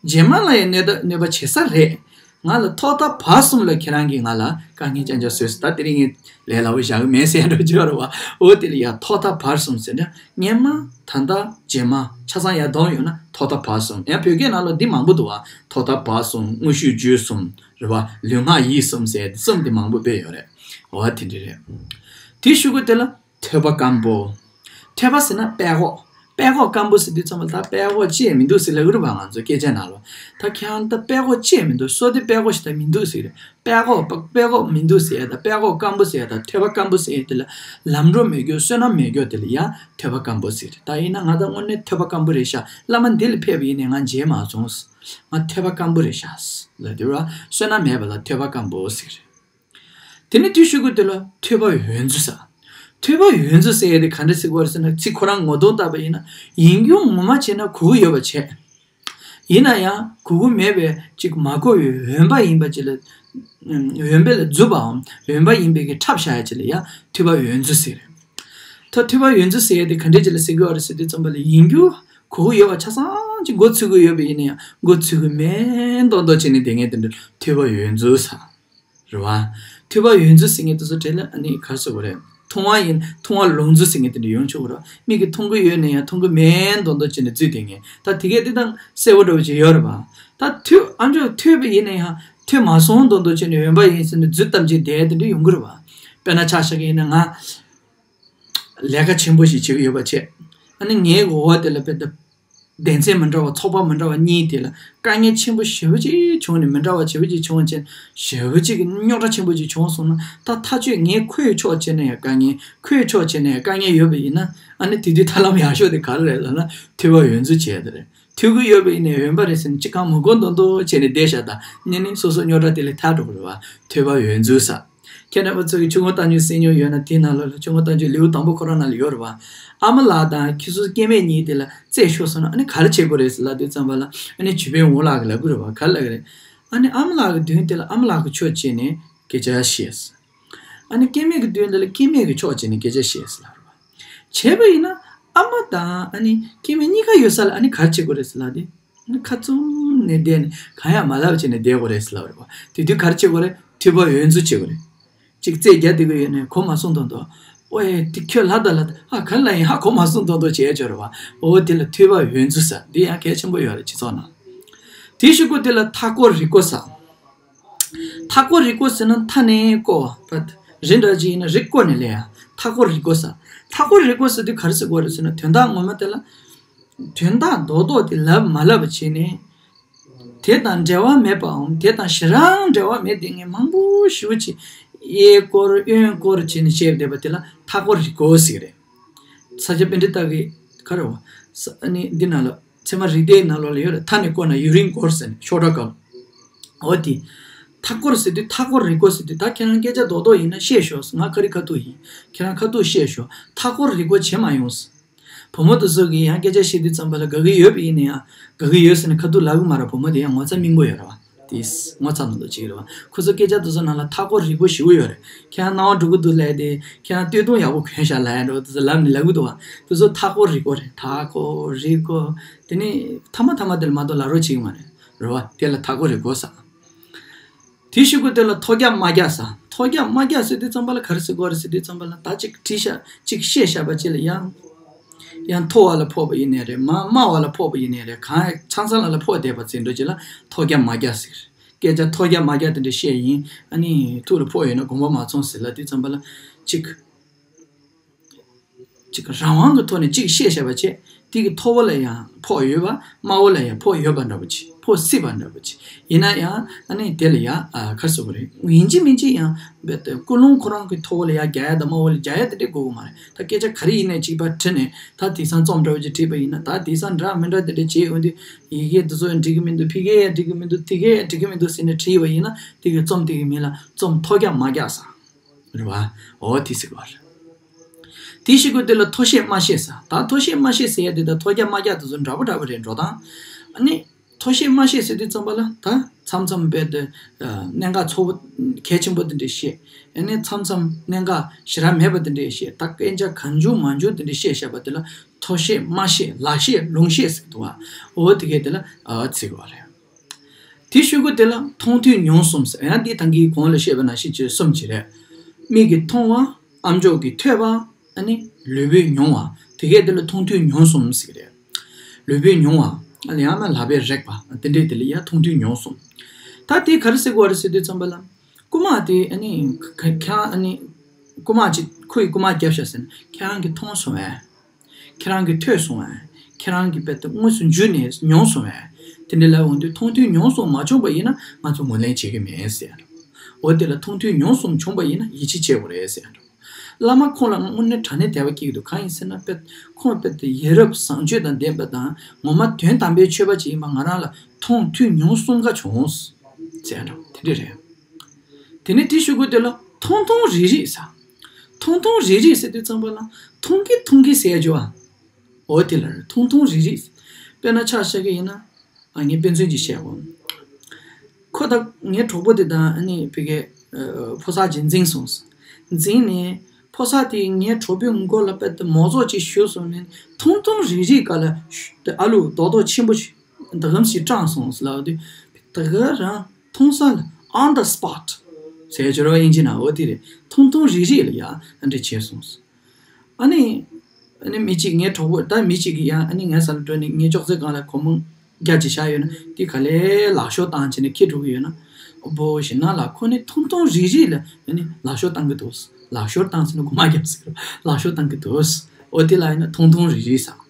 རྗེས་མ་ལ་ཡང་གནོད་ད་གནོད་པ་བྱེད་ས་རེད། ང་ལ་ཐོག་མཐའ་བར་གསུམ་ལ་ཁྱེད་རང་གིས་ང་ལ་དཀའ་ངལ་ཅན་ཅག་བཟོས་སོང་། ད་དེ་རིང་ངས་ལས་སླ་བོ་བཞག་གི་མེད་ཟེར་འགྲོ་རྒྱུ་རེད་བ། འོ་དེ་ལ་ཡ་ཐོག་མཐའ་བར་གསུམ་ཟེར་ན་སྔོན་མ་ད་ལྟ་རྗེས་མ་ཆ་ཚང་ཡར་བསྡོམས་ཡོང་ན་ཐོག་མཐའ་བར་གསུམ། ཡང་བོད་སྐད་ནང་ལ་འདི་མང་པོ་འདུག་བ། ཐོག་མཐའ་བར་གསུམ། དངོས་ཤུགས་བརྒྱུད་གསུམ་རེད་བ། ལུས་ངག་ཡིད་གསུམ་ཟེར་དེ་གསུམ་དེ་མང་པོ་དཔེ་ཡོད་རེད། འོ་དེ་འདྲ་རེད། དེ་ཞུ་དགོས་དེ་ལ། ཐོད་པ་སྐམ་པོ། ཐོད་པ་ཟེར་ན་པད་ཀོག་པད་ཀོག་སྐམ་པོ་ཟེར་དུས་ཙམ་པ་ད་པད་ཀོག་ཅི་ཡང་མི་འདུག་ཟེར་ལབ་ཀྱི་རེད་པ། ང་ཚོ་སྐད་ཆ་ནང་ལ། ད་ཁྱེད་རང་ད་པད་ཀོག་ཅི་ཡང་མི་འདུག་སོ་དེ་པད་ཀོག་ཞིག་ད་མི་འདུག་ཟེར་གྱི་རེད། པད་ཀོག་པད་ཀོག་མི་འདུག་ཟེར་ཡ་ད་པད་ཀོག་སྐམ་པོ་ཟེར་ཡ་ད་ཐོད་པ་སྐམ་པོ་ཟེར་ཡ་དེ་ལ་ལམ་འགྲོ་མེད་རྒྱུ་བསོད་ནམས་མེད་རྒྱུ་དེ་ལ་ཡ་ཐོད་པ་སྐམ་པོ་ཟེར་གྱི་རེད། ད་ཡིན་ན་ང་ད་དངོས་གནས་ཐོད་པ་སྐམ་པོ་རེད་ཤག་བླ་མ་འདི་ལ་ཕེབས་པ་ཡིན་ནའི་ང་མཇལ་མ་སོང་། ང་ཐོད་པ་སྐམ་པོ་རེད་ཤག་ལབ་དུས་ར་བསོད་ནམས་མེད་པ་ལ་ཐོད་པ་སྐམ་པོ་ཟེར་གྱི་རེད། དེ་ནས་དེ་ཞུ་དགོས་དེ་ལ་ཐོས་པ་འོད་འཛུགས་ཟེར། ཐོས་པ་འོད་འཛུགས་ཟེར་ཡས་དེ་ག་འདྲ་ཟེར་དགོས་རེད་ཟེར་ན། ཚིག་ཁོ་རང་ངོ་གདོང་བལྟས་པ་ཡིན་ན་ཡིན་རྒྱུ་ངོ་མ་བྱས་ན་གོ་གི་ཡོད་པ་བྱས། ཡིན་ན་ཡང་གོ་གི་མེད་པའི་ཅིག་མ་གོ་བའི་འོན་པ་ཡིན་པ་ཅིག་ལ། འོན་པ་ལ་འཛུབ་པའམ་འོན་པ་ཡིན་པའི་གི་འཁྲབ་བཞག་ཡ་ཅིག་ལ་ཡང་ཐོས་པ་འོད་འཛུགས་ཟེར་རེད། ད་ཐོས་པ་འོད་འཛུགས་ཟེར་ཡས་དེ་ག་འདྲ་ཅིག་ལ་ཟེར་གི་ཡོད་རེད་ཟེར་དུས་ཙམ་པ་ལ་ཡིན་རྒྱུ་གོ་གི་ཡོད་པ་ཆ་ཚང་ཅིག་མགོ་ཚོས་གི་ཡོད་པ་ཡིན་ན་ཡང་མགོ་ཚོས་གི་མེད་མདོག་མདོག་བྱས་ནས་བསྡད་མཁན་དེ་འདྲ་ཐོས་པ་འོད་འཛུགས་ཟེར། རེད་བ། ཐོས་པ་འོད་འཛུགས་ཟེར་མཁན་དེ་ཚོ་གྲས་ལ་ཨ་ནི་ག་རེ་ཟེར་དགོས་རེད། མཐོང་བ་ཡིན་མཐོང་བ་ལོག་འཛུགས་ཟེར་མཁན་དེ་འདྲ་ཡོང་ཆོག་གི་རེད། མིག་གིས་མཐོང་གི་ཡོད་ན་ཡང་མཐོང་གི་མེད་མདོག་མདོག་བྱས་ནས་འཛུལ་བསྡད་མཁན། ད་དེ་གས་དེ་དང་གསལ་པོ་འདྲ་བོ་ཅིག་ཡོད་རེད་བ། ད་ཐོས་ཨ་མཆོག་ཐོས་པ་ཡིན་ན་ཡང་ཐོས་མ་སོང་མདོག་མདོག་བྱས་ནས་འོན་པ་ཡིན་ཟེར་ནས་འཛུལ་བཏབ་བྱས་བསྡད་དེ་འདྲ་ཡོང་གི་རེད་བ། དཔེར་ན་ཆ་བཞག་གི་ཡིན་ན་ང་ལས་ཀ་ཆེན་པོ་ཞིག་བྱེད་ཀྱི་ཡོད་པ་བྱས། ཨ་ནི་ངའི་འོག་དེ་ལ་དཔེ་ད། སྡེ་ཚན་མི་འདྲ་བ་ཚོགས་པ་མི་འདྲ་བ་གཉིས་དེ་ལ་དཀའ་ངལ་ཆེན་པོ་ཞེ་པོ་ཅིག་བྱུང་ནས་མི་འདྲ་བ་ཞེ་པོ་ཅིག་བྱུང་བ་བྱས་ཞེ་པོ་ཅིག་རྙོག་དྲ་ཆེན་པོ་ཅིག་བྱུང་སོང་ན། ད་ཐག་ཆོད་ངས་ཁོའི་ཕྱོགས་བྱས་ན་ཡང་དཀའ་ངལ། ཁོའི་ཕྱོགས་བྱས་ན་ཡང་དཀའ་ངལ་ཡོད་པ་ཡིན་ན། ཨ་ནི་དེ་དུས་ཐབས་ལམ་ཡག་ཤོས་དེ་ག་རེ་རེད་ལབ་ན་ཐོས་པ་འོད་འཛུགས་བྱས་དེ་རེད། ཐོས་ཀྱི་ཡོད་པ་ཡིན་ནའི་འོན་པ་རེད་ཟེར་ནས་ཅི་གང་མི་གོ་མདོག་མདོག་བྱས་ནས་བསྡད་ཤག་ད་ནི་ནི་སོ་སོ་རྙོག་དྲ་དེ་ལས་ཐར་འགྲོ་གི་རེད་བ། ཐོས་པ་འོད་འཛུགས་ཟེར། ཁྱེད་རྣམ་པ་ཚོ་གིས་ཆུ་སྒོ་རྟ་རྒྱུག་གསན་མྱོང་ཡོད་ན་དེའི་ནང་ལོགས་ལ་ཆུ་སྒོ་རྟ་རྒྱུག་ལེའུ་དང་པོ་ཁོ་རང་ནང་ལ་ཡོད་རེད་བ། ཨ་མ་ལགས་དང་ཁྱི་ཟོར་སྐྱེ་དམན་གཉིས་དེ་ལ་རྩད་ཤོར་སོང་ན་ཨ་ནི་ག་རེ་བྱེད་དགོས་རེད་ཟེར་ལབ་དུས་ཙམ་པ་ལ་ཨ་ནི་བྱིས་པའི་འོང་ལགས་ཀྱིས་ལབ་ཀྱི་རེད་བ། ག་རེ་ལབ་ཀྱི་རེད། ཨ་ནི་ཨ་མ་ལགས་ཀྱི་མདུན་དེ་ལ་ཨ་མ་ལགས་ཀྱི་ཕྱོགས་བྱས་ནས་སྐད་ཆ་བཤད། ཨ་ནི་སྐྱེ་དམན་གྱི་མདུན་དེ་ལ་སྐྱེ་དམན་གྱི་ཕྱོགས་བྱས་ནས་སྐད་ཆ་བཤད་ཟེར་ལབ་རེད་བ། བྱས་པ་ཡིན་ན་ཨ་མ་དང་ཨ་ནི་སྐྱེ་དམན་གཉིས་ཀ་ཡོད་ས་ལ་ཨ་ནི་ག་རེ་བྱེད་དགོས་རེད་ཟེར་ལབ་དུས། ཁ་བཙུམ་ནས་བསྡད་ནས་གང་ཡང་མ་ལབ་བྱས་ནས་བསྡད་དགོས་རེད་ཟེར་ལབ་རེད་བ། དེ་དུས་ག་རེ་བྱེད་དགོས་རེད། ཐོས་པ་འོད་འཛུགས་བྱེད་དགོས་རེད། གཅིག་རྩོད་རྒྱག་བསྡད་ཀྱི་ཡོད་ནས་གོ་མ་སོང་མདོག་མདོག་ཨོ་ཡེ་དེ་ཁྱོད་ལབ་དང་ལབ་དང་ཨ་ག་ལ་ཡིན་ཧ་གོ་མ་སོང་མདོག་མདོག་བྱས་ཡོད་ཅོག་རེད་བ། འོ་དེ་ལ་ཐོས་པ་འོད་འཛུགས་ཟེར། འདི་ཡང་གལ་ཆེན་པོ་ཡོད་རེད་སྤྱི་ཚོགས་ནང་། དེའི་གཞུག་གུ་དེ་ལ་མཐའ་སྐོར་རི་སྐོར་ཟེར། མཐའ་སྐོར་རི་སྐོར་ཟེར་ན་མཐའ་ནས་བསྐོར་བ། རི་འདྲ་ཅིག་ཡིན་ན་རི་བསྐོར་ནས་སླེབས་ཡ། མཐའ་སྐོར་རི་སྐོར་ཟེར། མཐའ་སྐོར་རི་སྐོར་ཟེར་དུས་ག་རེ་ཟེར་དགོས་རེད་ཟེར་ན་དོན་དག་ངོ་མ་དེ་ལ། དོན་དག་རྡོག་རྡོག་དེ་ལབ་མ་ལབ་པ་བྱས་ནས། དེ་དང་འབྲེལ་བ་མེད་པའམ་དེ་དང་ཞེ་དྲག་འབྲེལ་བ་མེད་དེ་ངས་མང་པོ་ཞེ་པོ་ཅིག་གཡས་སྐོར་གཡོན་སྐོར་བྱས་ནས་བཤད་བསྡད་པ་དེ་ལ་མཐའ་སྐོར་རི་སྐོར་ཟེར་གི་རེད། ས་སྐྱ་པཎྜི་ཏ་གི་ག་རེ་བ། ས་ཨ་ནི་འདི་ནང་ལ་ཚད་མ་རིགས་གཏེར་ནང་ལོགས་ལ་ཡོད་རེད། མཐའ་ནས་བསྐོར་ན་ཡུན་རིང་འགོར་ཟེར་ནས་ཤོག་གྲངས་སྐབས། འོ་དེ། མཐའ་སྐོར་ཟེར་དུས་མཐའ་སྐོར་རི་སྐོར་ཟེར་དུས་ད་ཁྱེད་རང་སྐད་ཆ་རྡོག་རྡོག་ཡིན་ན་བཤད་ཤོག་ང་ཁ་རི་ཁ་ཐུག་ཡིན། ཁྱེད་རང་ཁ་ཐུག་བཤད་ཤོག་མཐའ་སྐོར་རི་སྐོར་བྱེད་མ་ཡོང་། བུ་མོ་དེ་ཚོ་གིས་ཡང་སྐད་ཆ་བཤད་དུས་ཙམ་པ་ལ་དགའ་གི་ཡོད་པ་ཡིན་ན་ཡང་དགའ་གི་ཡོད་ཟེར་ནས་ཁ་ཐུག་ལབ་གི་མ་རེད། བུ་མོ་དེ་ཡང་ངོ་ཚ་སྨིན་པོ་ཡོད་རེད་བ། དེས་ངོ་ཚ་མདོག་མདོག་བྱེད་ཀྱི་རེད་བ། ཁོ་ཚོ་སྐད་ཆ་དེ་ཚོ་ནང་ལ་མཐའ་སྐོར་རི་སྐོར་ཞེ་པོ་ཡོད་རེད། ཁྱེད་རང་སྣང་བ་འགྲོ་གི་འདུག་ལབ་དེ་ཁྱེད་རང་སྟོད་ཐུང་ཡག་པོ་གོན་ཤག་ལབ་ཡ་འདྲ་བོ་དེ་ཚོ་ལབ་ནས་ལབ་གི་འདུག་བ། དེ་ཚོ་མཐའ་སྐོར་རི་སྐོར་རེད། མཐའ་སྐོར་རི་སྐོར། དེ་ནི་མཐའ་མ་མཐའ་མ་དེ་ལ་མ་གཏོགས་ལབ་རོགས་བྱེད་ཀྱི་མ་རེད། རེད་བ། དེ་ལ་མཐའ་སྐོར་རི་སྐོར་ཟེར། དེའི་གཞུག་གུ་དེ་ལ་ཐོག་རྒྱག་དམག་རྒྱག་ཟེར། ཐོག་རྒྱག་དམག་རྒྱག་ཟེར་དུས་ཙམ་པ་ལ་ག་རེ་ཟེར་དགོས་རེད་ཟེར་དུས་ཙམ་པ་ལ་ད་ཅིག་བྲིས་ཤག་ཅིག་བཤད་བཞག་པ་ཅིག་ལ་ཡང་། ཡང་མཐོ་བ་ལ་ཕོག་པ་ཡིན་ནའི་རེད། མ་དམའ་བ་ལ་ཕོག་པ་ཡིན་ནའི་རེད། གང་ཚང་ཚང་ལ་ལ་ཕོག་བསྡད་པ་ཟེར་འདྲ་ཅིག་ལ་ཐོག་རྒྱག་དམག་རྒྱག་ཟེར། སྐད་ཆ་ཐོག་རྒྱག་དམག་རྒྱག་དེ་འདྲ་བཤད་ཡིན། ཨ་ནི་ཐུགས་ལ་ཕོག་ཡོད་ན་དགོངས་པ་མ་ཚོམས་ཟེར་ལབ་དུས་ཙམ་པ་ལ་ཅིག་ཅིག་རང་དབང་གི་ཐོག་ནས་ཅིག་བཤད་བཞག་པ་བྱས། དེ་གི་མཐོ་བ་ལ་ཡང་ཕོག་ཡོད་པ། དམའ་བ་ལ་ཡང་ཕོག་ཡོད་པ་འདྲ་པོ་ཅིག་ཕོག་སྲིད་པ་འདྲ་པོ་ཅིག་ཡིན་ན་ཡང་ཨ་ནི་དེ་ལ་ཡང་ཨ་ག་རེ་ཟེར་དགོས་རེད། ཡིན་གཅིག་མིན་གཅིག་ཡང་རྦད་དེ་ཀུན་སློང་ཁོ་རང་གི་མཐོ་བ་ལ་ཡང་རྒྱག་ཡ་དང་དམའ་བ་ལ་རྒྱག་ཡ་དེ་འདྲ་དགོས་ཀྱི་མ་རེད། ད་སྐད་ཆ་ག་རེ་ཡིན་ནའི་གཅིག་པ་བྲིས་ནས་ད་དེང་སང་རྩོམ་འདྲ་པོ་ཅིག་བྲིས་པ་ཡིན་ན་ད་དེང་སང་འདྲ་མི་འདྲ་དེ་འདྲ་བྱས་ཡོང་དུས་ཡི་གེ་འདི་ཚོ་འགྲིག་གི་མི་འདུག་ཕ་གི་ཡང་འགྲིག་གི་མི་འདུག་ཐི་གི་ཡང་འགྲིག་གི་མི་འདུག་ཟེར་ནས་བྲིས་པ་ཡིན་ན་དེ་གི་རྩོམ་དེ་གི་མིང་ལ་རྩོམ་ཐོག་རྒྱག་དམའ་རྒྱག་ཟེར། རེད་བ། འོ་དེ་ཟེར་གི་བ་རེད། དེའི་གཞུག་གུ་དེ་ལ་མཐོ་བཤད་དམའ་བཤད་ཟེར། ད་མཐོ་བཤད་དམའ་བཤད་ཟེར་ཡ་དེ་དང་ཐོག་རྒྱག་དམའ་རྒྱག་དེ་ཚོ་འདྲ་པོ་འདྲ་པོ་རེད་འགྲོ་སྟངས། ཨ་ནི་མཐོ་བཤད་དམའ་བཤད་ཟེར་དུས་ཙམ་པ་ལ་ད་མཚམས་མཚམས་རྦད་དེ་གནད་འགག་ཚ་པོ་གལ་ཆེན་པོ་དེ་འདྲ་བཤད། ཨ་ནི་མཚམས་མཚམས་གནད་འགག་ཞེ་དྲག་མེད་པ་དེ་འདྲ་བཤད། ད་སྐད་ཆ་གང་བྱུང་མང་བྱུང་དེ་འདྲ་བཤད་བཞག་པ་དེ་ལ་མཐོ་བཤད་དམའ་བཤད་ལག་བཤད་ལུང་བཤད་ཟེར་གི་འདུག་བ། འོ་དེ་གས་དེ་ལ་ཨ་ཟེར་གི་བ་རེད། དེ་ཤོད་གོ་དེ་ལ་མཐོང་ཐོས་མྱོང་གསུམ་ཟེར། ཡང་འདི་ད་གིན་གོང་ལ་བཤད་པ་ནང་བཞིན་བྱས་གསུམ་ཅིག་རེད། མིག་གིས་མཐོང་བ། ཨམ་ཅོག་གིས་ཐོས་པ། ཨ་ནི་ལུས་པོས་མྱོང་བ། དེ་གས་དེ་ལ་མཐོང་ཐོས་མྱོང་གསུམ་ཟེར་གི་རེད། ལུས་པོས་མྱོང་བ། ཨ་ནི་ཡང་ན་ལག་པས་རེག་པ། དེ་འདྲས་དེ་ལ་ཡང་མཐོང་ཐོས་མྱོང་གསུམ། ད་དེ་ག་རེ་ཟེར་དགོས་རེད་ཟེར་དུས་ཙམ་པ་ལ། རྐུན་མ་དེ་ཨ་ནི་ཁྱེད་རང་ཨ་ནི་རྐུན་མ་ཅིག་ཁོ་ཡིས་རྐུན་མ་བརྒྱབ་ཤག་ཟེར་ན་ཁྱེད་རང་གིས་མཐོང་སོང་བས། ཁྱེད་རང་གིས་ཐོས་སོང་བས། ཁྱེད་རང་གིས་དཔེ་དེ་དངོས་སུ་འཇུས་ནས་མྱོང་སོང་བས། དེ་འདྲ་ལབ་འོང་དུས་མཐོང་ཐོས་མྱོང་གསུམ་མ་བྱུང་པ་ཡིན་ན་ང་ཚོ་ངོས་ལེན་བྱེད་ཀྱི་མེད་ཟེར་ཡ་འགྲོ། འོ་དེ་ལ་མཐོང་ཐོས་མྱོང་གསུམ་བྱུང་པ་ཡིན་ན་ཡིད་ཆེས་བྱེད་དགོས་རེད་ཟེར་ཡ་འགྲོ། བླ་མ་ཁོང་ལ་དངོས་གནས་དྲང་གནས་དད་པ་སྐྱེ་གི་འདུག་གང་ཡིན་ཟེར་ན་དཔེ་ཁོང་དཔེ་དེ་ཡ་རབས་བཟང་སྤྱོད་དང་ལྡན་པ་དང་ངོ་མ་དོན་དམ་པའི་ཆོས་པ་ཅིག་ཡིན་པ་ང་རང་ལ་མཐོང་ཐོས་མྱོང་གསུམ་ཀ་བྱུང་ཟེར་ཡ་འགྲོ། དེ་འདྲ་རེད། དེ་ནས་དེ་ཤོད་གོ་དེ་ལ་མཐོང་མཐོང་རིག་རིག་ཟེར། མཐོང་མཐོང་རིག་རིག་ཟེར་དུས་ཙམ་པ་ལ་མཐོང་གི་མཐོང་གི་ཟེར་ཡ་ཅིག་ཡོད་ཨ། འོ་དེ་ལ་མཐོང་མཐོང་རིག་རིག། དཔེར་ན་ཆ་བཞག་གི་ཡིན་ན། ཨ་ངས་དཔེ་མཚོན་ཅིག་བཤད་གོ། ཁོ་དང་ངའི་གྲོགས་པོ་དེ་དང་ཨ་ནི་ཕ་གིའི་ཕོ་གསར་ཅིག་འཛིང་སོང་། འཛིང་ནས་ཕོ་གསར་དེས་ངའི་གྲོགས་པོའི་མགོ་ལ་དཔེ་དེ་མོ་ཙོག་ཅིག་གཞུས་སོང་ནས་མཐོང་མཐོང་རིག་རིག་ག་ལ་ཨ་ལུ་རྡོག་རྡོག་ཆེན་པོ་ཞིག་ད་གམ་ཞིག་སྐྲངས་སོང་ཟེར་ལབ་དུས་ད་ག་རང་མཐོང་ས་ལ་on the spot་ཟེར་ཡ་ཅིག་ཡོད་རེད་པ། དབྱིན་ཇི་ནང་འོ་དེ་རེད། མཐོང་མཐོང་རིག་རིག་ལ་ཡ་ཨ་འདྲ་བྱས་སོང་། ཨ་ནི། ཨ་ནི་མི་གཅིག་ངའི་གྲོགས་པོ་ད་མི་གཅིག་གིས་ཡང་ཨ་ནི་ངའི་ས་ལ་འགྲོ་ནས་ངའི་ཅོག་ཙེ་སྒང་ལ་སྒོར་མོ་བརྒྱ་ཅིག་བཞག་ཡོད་ན་དེ་ག་ལེར་ལག་ཤོར་བཏང་བྱས་ནས་འཁྱེར་འགྲོ་གི་ཡོད་ན། འོ་བོ་ཞེ་ན་ལ་ཁོ་ནི་མཐོང་མཐོང་རིག་རིག་ལ་ཨ་ནི་ལག་ཤོར་བཏང་གི་འདུག་ལག་ཤོར་བཏང་ཟེར་ན་སྒོར་མོ་བརྒྱབ་ཟེར་གི་རེད། ལག་ཤོར་བཏང་གི་འདུག་འོ་དེ་ལ་ཡིན་ན་མཐོང་མཐོང་རིག་རིག་ཟེར།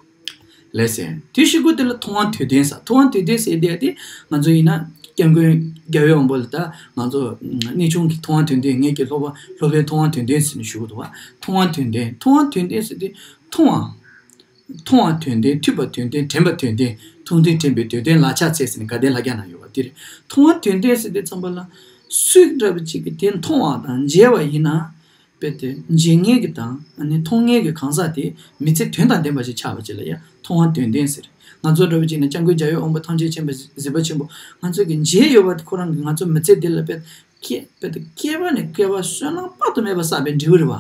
ལགས་སེ། དེ་ཤོད་གོ་དེ་ལ་མཐོང་བ་དོན་ལྡན་ཟེར། མཐོང་བ་དོན་ལྡན་ཟེར་དེ་དེ་ང་ཚོ་ཡིན་ན་སྐྱབས་མགོན་རྒྱལ་བའི་དབང་པོ་ལ་ད་ང་ཚོ་གནས་ཆུང་གི་མཐོང་བ་དོན་ལྡན། ངེད་ཀྱི་སློབ་པ་སློབ་དཔོན་མཐོང་བ་དོན་ལྡན་ཟེར་ནས་ཞུ་གི་འདུག་བ། མཐོང་བ་དོན་ལྡན། མཐོང་བ་དོན་ལྡན་ཟེར་དེ་མཐོང་བ། མཐོང་བ་དོན་ལྡན། ཐོས་པ་དོན་ལྡན། དྲན་པ་དོན་ལྡན། མཐོང་ཐོས་དྲན་པའི་དོན་ལྡན་ལག་ཆ་ཚད་ཟེར་ནས་དགའ་ལྡན་ལྷ་རྒྱལ་ན་ཡོད་པ་དེ་རེད། མཐོང་བ་དོན་ལྡན་ཟེར་དུས་ཙམ་པ་ལ་སུ་འདྲ་པོ་ཅིག་གིས་དེ་མཐོང་བ་དང་མཇལ་བ་ཡིན་ན། དཔེ་དེ་མཇལ་མཁན་གྱི་དང་ཨ་ནི་མཐོང་མཁན་གྱི་གང་ཟག་དེ་མི་ཚེ་དོན་དང་ལྡན་པ་ཞིག་ཆགས་པ་ཅིག་ལ་ཡ་མཐོང་བ་དོན་ལྡན་ཟེར། ང་ཚོ་འདྲ་པོ་ཅིག་ནི་སྐྱབས་མགོན་རྒྱལ་བའི་དབང་པོ་ཐམས་ཅད་མཁྱེན་པ་གཟིགས་པ་ཆེན་པོ་ང་ཚོ་གིས་མཇལ་ཡོད་པ་དེ་ཁོ་རང་གིས་ང་ཚོ་མི་ཚེ་འདི་ལ་དཔེ་སྐྱེ་དཔེ་དེ་སྐྱེ་བ་ནས་སྐྱེ་བ་བསོད་ནམས་དཔག་ཏུ་མེད་པ་བསགས་པའི་འབྲས་བུ་རེད་བ།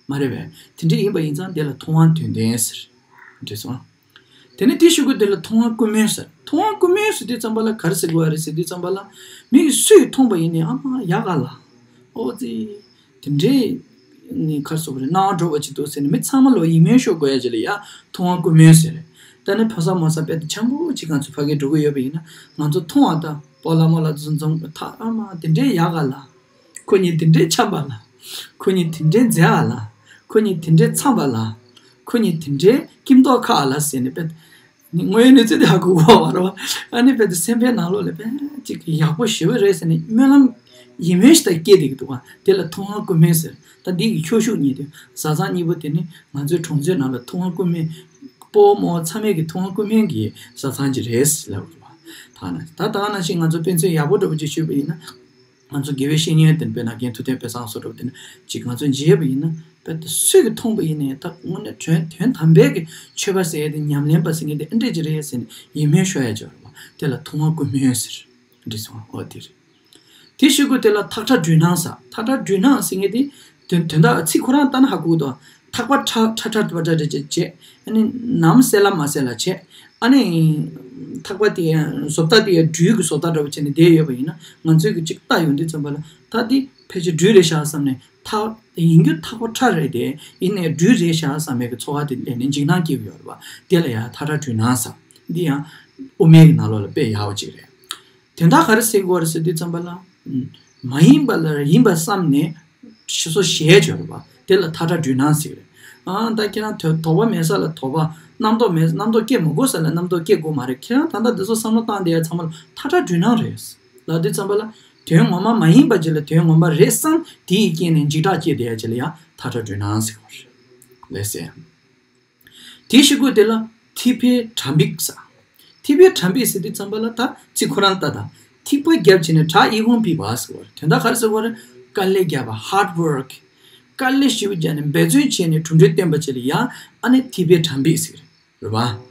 མ་རེད་པས། དེ་འདྲ་ཡིན་པ་ཡིན་ཙང་དེ་ལ་མཐོང་བ་དོན་ལྡན་ཟེར། འགྲིག་སོང་། དེ་ནས་དེ་ཤོད་གོ་དེ་ལ་མཐོང་བ་ཀུན་སྨོན་ཟེར། མཐོང་བ་ཀུན་སྨོན་ཟེར་དུས་ཙམ་པ་ལ་ག་རེ་ཟེར་དགོས་རེད་ཟེར་དུས་ཙམ་པ་ལ། མི་གིས་སུས་མཐོང་པ་ཡིན་ནའི་ཨ་མ་ཡག་ག་ལ། ཨོ་ཙི། དེ་འདྲའི་ནི་ག་རེ་ཟེར་དགོས་རེད། སྣང་བ་འགྲོ་བ་ཅིག་འདུག་ཟེར་ནས་མི་ཚང་མ་ལ་ཡིད་སྨོན་ཤོར་དགོས་ཡ་ཅིག་ལ་ཡ་མཐོང་བ་ཀུན་སྨོན་ཟེར། ད་ནི་ཕོ་གསར་མོ་གསར་དཔེ་དེ་འཆམ་པོ་ཅིག་ང་ཚོ་ཕ་གིར་འགྲོ་གི་ཡོད་པ་ཡིན་ན་ང་ཚོ་མཐོང་བ་དང་སྤོ་ལགས་རྨོ་ལགས་འཛོམས་འཛོམས་ཐག་ཨ་མ་དེ་འདྲའི་ཡག་ག་ལ། ཁོ་གཉིས་དེ་འདྲའི་འཆམ་པ་ལ། ཁོ་གཉིས་དེ་འདྲའི་མཛེས་ཨ་ལ། ཁོ་གཉིས་དེ་འདྲའི་འཚམ་པ་ལ། ཁོ་གཉིས་དེ་འདྲའི་སྐྱིད་མདོག་ཁ་ཨ་ལ་ཟེར་ནས་དཔེ། ནི་དངོས་ཡོད་གནས་ཚུལ་དེ་ཧ་གོ་གོ་བ་རེད་བ། ཨ་ནི་དཔེ་དེ་སེམས་པའི་ནང་ལོགས་ལ་དཔེ་ཅིག་ཡག་པོ་ཞེ་པོ་རེད་ཟེར་ནས་སྨོན་ལམ་ཡིད་སྨོན་ཞིག་ད་སྐྱེས་བསྡད་ཀྱི་འདུག་བ། དེ་ལ་མཐོང་བ་ཀུན་སྨོན་ཟེར། ད་འདི་གི་ཁྱོ་ཤུག་གཉིས་དེ་བཟའ་ཚང་གཉིས་པོ་དེ་ནི་ང་ཚོའི་གྲོང་ཚོའི་ནང་ལ་མཐོང་བ་ཀུན་སྨོན། སྤོ་བོ་རྨོ་བོ་ཚང་མས་ཀྱི་མཐོང་བ་ཀུན་སྨོན་གྱི་བཟའ་ཚང་ཅིག་རེད་ལབ་དགོས་པ། ད་ན་ད་ད་ནང་བཞིན་ང་ཚོ་དཔེ་མཚོན་ཡག་པོ་འདྲ་པོ་ཅིག་ཞུས་པ་ཡིན་ན། ང་ཚོ་དགེ་བའི་བཤེས་གཉེན་དེ་དཔེར་ན་རྒན་ཐུབ་བསྟན་དཔལ་བཟང་སོགས་འདྲ་པོ་དེ་ནི་ཅིག་ང་ཚོ་མཇལ་བ་ཡིན་ན་དཔེ་ད་སུས་ཀྱིས་མཐོང་པ་ཡིན་ནའི་ད་དངོས་གནས་དོན་དོན་དམ་པའི་གི་ཆོས་པ་ཟེར་ཡ་དེ་ཉམས་ལེན་པ་ཟེར་མཁན་དེ་ཨེ་འདྲས་ཅིག་རེད་ཟེར་ནས་ཡིད་སྨོན་ཤོར་ཡ་ཅིག་ཡོད་རེད་བ། དེ་ལ་མཐོང་བ་ཀུན་སྨོན་ཟེར། འདྲི་སོང་ཨོ་དེ་རེད། དེ་ཤོད་གོ་དེ་ལ་ཐག་ཁྲ་སྦྲུལ་སྣང་ཟེར། ཐག་ཁྲ་སྦྲུལ་སྣང་ཟེར་མཁན་དེ་དོན་དོན་དག་ཚིག་ཁོ་རང་ལྟ་ན་ཧ་གོ་གི་འདུག་ཐག་པ་ཁྲ་ཁྲ་ཁྲ་བ་ཁྲ་ཁྲ་བྱས་བྱས་ཨ་ནི་ནམ་གསལ་ལ་མ་གསལ་ལ་བྱས། ཨ་ནི་ཐག་པ་དེ་ཡང་བཟོ་ལྟ་དེ་ཡང་སྦྲུལ་གྱི་བཟོ་ལྟ་འདྲ་བོ་བྱས་ནས་བསྡད་ཡོད་པ་ཡིན་ན་ང་ཚོས་ཀྱི་ཅིག་ལྟ་ཡོང་དུས་ཙམ་པ་ལ་ད་དེ་ཕལ་ཆེར་སྦྲུལ་རེད་ཤག་བསམ་ནས་ཐག་ཡིན་རྒྱུ་ཐག་པ་ཁྲ་རེད་དེ་ཡིན་ནའི་སྦྲུལ་རེད་ཤག་བསམ་པའི་གི་ཚོར་བ་དེ་སླེབས་ནས་འཇིགས་སྣང་སྐྱེ་གི་ཡོད་རེད་བ། དེ་ལ་ཡང་ཐག་ཁྲ་སྦྲུལ་སྣང་ཟེར། འདི་ཡང་དབུ་མའི་གི་ནང་ལོགས་ལ་དཔེ་ཡག་པ་ཅིག་རེད། དོན་དག་ག་རེ་ཟེར་དགོས་རེད་ཟེར་དུས་ཙམ་པ་ལ། མ་ཡིན་པ་ལ་ཡིན་པ་བསམ་ནས་ཞེ་སོ་ཞེས་བརྗོད་པ་དེ་ལ་ཐག་ཁྲ་སྦྲུལ་སྣང་ཟེར་གི་རེད། ཨ་ད་ཁྱེད་རང་དོ་དོགས་པ་མེད་ས་ལ་དོགས་པ། རྣམ་རྟོག་མེད་རྣམ་རྟོག་སྐྱེ་མི་དགོས་ས་ལ་རྣམ་རྟོག་སྐྱེ་དགོས་མ་རེད། ཁྱེད་རང་ད་ལྟ་འདི་ཚོ་བསམ་བློ་བཏང་བསྡད་ཡ་ཚང་མ་ལ་ཐག་ཁྲ་སྦྲུལ་སྣང་རེད། ལབ་དུས་ཙམ་པ་ལ་དོན་ངོ་མ་མ་ཡིན་པ་ཅིག་ལ་དོན་ངོ་མ་རེད་བསམ་དེའི་རྐྱེན་ནས་འཇིགས་སྐྲག་སྐྱེ་བསྡད་ཡ་ཅིག་ལ་ཡ་ཐག་ཁྲ་སྦྲུལ་སྣང་ཟེར་གི་རེད། ལགས་སེ། དེའི་གཞུག་གུ་དེ་ལ་ཐིགས་པས་གྲ་འབིགས་ཟེར། ཐིགས་པས་གྲ་འབིགས་ཟེར་དུས་ཙམ་པ་ལ་ད་ཚིག་ཁོ་རང་ལྟ་དང་། ཐིགས་པ་བརྒྱབ་བྱས་ནས་བྲག་ཡིད་འོང་འབིགས་པ་ཟེར་བ་རེད། དོན་དག་ག་རེ་ཟེར་བ་རེད། དཀའ་ལས་བརྒྱབ་པ་hard work། དཀའ་ལས་ཞེ་པོ་བརྒྱབ་ནས་འབད་བརྩོན་བྱས་ནས་གྲུབ་འབྲས་བཏོན་པ་ཅིག་ལ་ཡ་ཨ་ནི་ཐིགས་པས་གྲ་འབིགས་ཟེར་རེད་བ།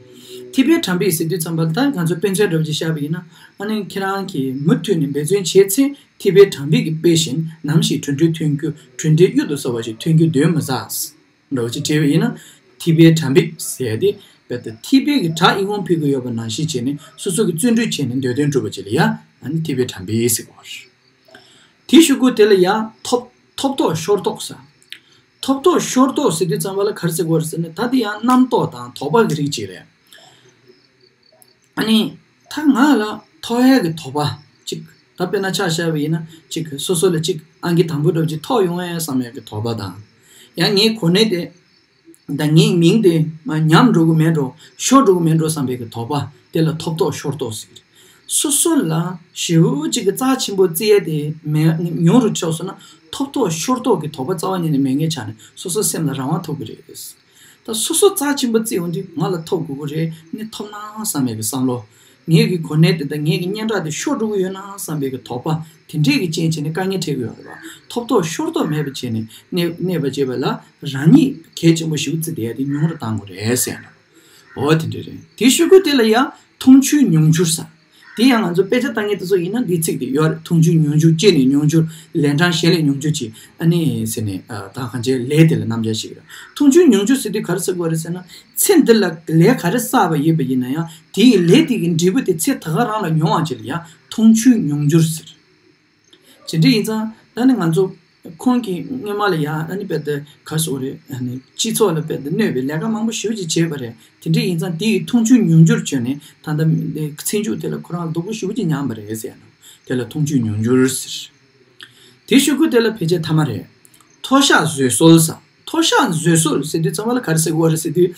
ཐིགས་པས་གྲ་འབིགས་ཟེར་དུས་ཙམ་པ་ལ་ད་ང་ཚོ་དཔེ་མཚོན་འདྲ་པོ་ཅིག་བཞག་པ་ཡིན་ན་ཨ་ནི་ཁྱེད་རང་གིས་མུ་མཐུད་ནས་འབད་བརྩོན་བྱས་ཚེ་ཐིགས་པས་གྲ་འབིགས་ཀྱི་དཔེ་བཞིན་ནམ་ཞིག་གྲུབ་འབྲས་ཐོན་རྒྱུ་གྲུབ་འབྲས་གཡུར་དུ་ཟ་བ་ཞིག་ཐོན་རྒྱུ་གདོན་མི་ཟ། འདྲ་བོ་ཅིག་བྲིས་པ་ཡིན་ན། ཐིགས་པས་གྲ་འབིགས་ཟེར་ཡ་དེ་རྦད་དེ་ཐིགས་པས་ཀྱི་བྲག་ཡིད་འོང་འབིགས་ཀྱི་ཡོད་པ་ནང་བཞིན་བྱས་ནས་སོ་སོ་གི་བརྩོན་འགྲུས་བྱས་ནས་འདོད་དོན་འགྲུབ་པ་ཅིག་ལ་ཡ་ ཨ་ནི་ཐེག་པའི་གྲམ་པའི་ཟེར་བ་རེད། དེའི་གཞུག་གུ་དེ་ལ་ཡང་ཐོབ་ཐོབ་རྟོགས་ཤོར་རྟོགས་ཟེར། ཐོབ་རྟོགས་ཤོར་རྟོགས་ཟེར་དུས་ཙམ་པ་ལ་ག་རེ་ཟེར་དགོས་རེད་ཟེར་ན། ད་དེ་ཡང་རྣམ་རྟོག་དང་དོགས་པ་གི་རིགས་ཅིག་རེད། ཨ་ནི་ད་ང་ལ་ཐོབ་ཡག་གི་དོགས་པ་ཅིག་ད་དཔེར་ན་ཆ་བཞག་པ་ཡིན་ན་ཅིག་སོ་སོ་ལ་ཅིག་ཨང་ཀི་དང་པོ་འདྲ་པོ་ཅིག་ཐོབ་ཡོང་ཡག་བསམ་ཡག་གི་དོགས་པ་དང་། ཡང་ངའི་གོ་གནས་དེ་ད་ངའི་མིང་དེ་མ་ཉམས་འགྲོ་གི་མེད་འགྲོ། ཤོར་འགྲོ་གི་མེད་འགྲོ་བསམ་པའི་གི་དོགས་པ་དེ་ལ་ཐོབ་རྟོགས་ཤོར་རྟོགས་ཟེར། སོ་སོ་ལ་ཞེ་པོ་ཅིག་གི་རྩ་ཆེན་པོ་བརྩི་ཡ་དེ་མེད་ཉུང་རུ་ཆགས་སོང་ན། ཐོབ་རྟོགས་ཤོར་རྟོགས་ཀྱི་དོགས་པ་རྩ་བ་ཉིད་ནས་མེད་མཁན་ཆ་ནས་སོ་སོ་སེམས་ལ་རང་དབང་ཐོབ་ཀྱི་རེད། ད་སོ་སོ་རྩ་ཆེན་པོ་བརྩི་ཡོང་དུས་ང་ལ་ཐོབ་དགོས་ཀྱི་རེད། ནི་ཐོབ་ན་བསམ་པའི་གི་བསམ་བློ། ངེད་ཀྱི་གོ་གནས་དེ་དང་ངེད་ཀྱི་སྙན་གྲགས་དེ་ཤོར་འགྲོ་གི་ཡོད་ན་བསམ་པའི་གི་དོགས་པ་དེ་འདྲས་ཀྱི་རྐྱེན་བྱས་ནས་དཀའ་ངལ་འཕྲད་ཀྱི་ཡོད་རེད་བ། ཐོབ་རྟོགས་ཤོར་རྟོགས་མེད་པ་བྱས་ནས་གནས་གནས་པ་བྱས་པ་ལ་རང་ཉིད་གལ་ཆེན་པོ་ཞིག་བརྩི་བསྡད་ཡ་དེ་ཉུང་རུ་བཏང་དགོས་རེད་ཟེར་ན། འོ་དེ་འདྲ་རེད། དེའི་གཞུག་གུ་དེ་ལ་ཡང་མཐོང་ཆོས་མྱོང་འགྱུར་ཟེར། དེ་ཡང་ང་ཚོ་དཔེ་ཆ་ལྟ་མཁན་དེ་ཚོ་ཡིན་ན་འདིའི་ཚིག་དེ་ཡོད་རེད། མཐོང་ཆོས་མྱོང་འགྱུར། སྐྱེས་ནས་མྱོང་འགྱུར། ལན་གྲངས་གཞན་ལས་མྱོང་འགྱུར་གྱི་ཨ་ནི་ཟེར་ནས་ད་གང་ཅིའི་ལས་དེ་ལ་རྣམ་གཞག་ཞིག་རེད། མཐོང་ཆོས་མྱོང་འགྱུར་ཟེར་དུས་ག་རེ་ཟེར་དགོས་རེད་ཟེར་ན། ཚེ་འདི་ལ་ལས་ག་རེ་བསགས་པ་ཡིན་པ་ཡིན་ན་ཡང་དེའི་ལས་དེ་གི་འབྲས་བུ་དེ་ཚེ་ད་ག་རང་ལ་མྱོང་བ་ཅིག་ལ་ཡང་མཐོང་ཆོས་མྱོང་འགྱུར་ཟེར། ཇི་འདྲ་ཡིན་ཙང་ད་ནི་ང་ཚོ་ཁོང་གིས་སྔོན་མ་ལ་ཡང་ཨ་ནི་དཔེ་དེ་ག་སོགས་རེད། ཨ་ནི་སྤྱི་ཚོགས་ལ་དཔེ་དེ་གནོད་པའི་ལས་ཀ་མང་པོ་ཞེ་པོ་ཅིག་བྱས་པ་རེད། དེ་འདྲ་ཡིན་ཙང་དེ་ཡི་མཐོང་ཆོས་མྱོང་འགྱུར་བྱས་ནས་ད་ལྟ་འདི་ཚེ་མཇུག་དེ་ལ་ཁོ་རང་སྡུག་པོ་ཞེ་པོ་ཅིག་མྱངས་པ་རེད་ཟེར་ན། དེ་ལ་མཐོང་ཆོས་མྱོང་འགྱུར་ཟེར། དེའི་གཞུག་གུ་དེ་ལ་ཕལ་ཆེར་ཐ་མ་རེད། མཐོལ་བཤགས་བཟོད་གསོལ་ཟེར། མཐོལ་བཤགས་བཟོད་གསོལ་ཟེར་དུས་ཙམ་པ་ལ་ག་རེ་ཟེར་དགོས་རེད་ཟེར་དུས།